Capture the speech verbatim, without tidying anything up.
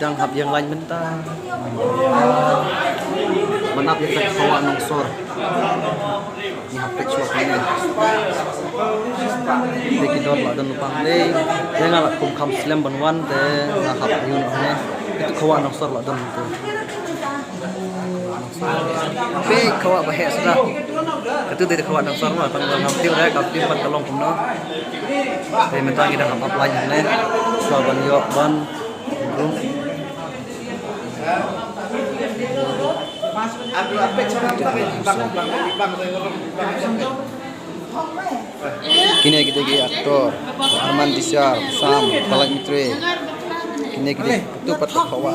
Dang hap ïeng line mynta. Mynta ïa ka khawa Nongsor. Ngi hap peit shuwa kane. Te ki dor la don lypa hangne. Te nga la kum kham slem ban wan te nga hap ïoh hangne. Ito khawa Nongsor la don tu. Peit khawa ba heh suda. Katu te khawa Nongsor ma tang ban hap tip re ka tip ban ka long kumno. Te mynta ngi dang hap ap line hangne. Shuwa ban ïoh ban Kine kita ki actor, Arman Disyar, Sam, Palak Mitre. Kine kita tu pat khawa.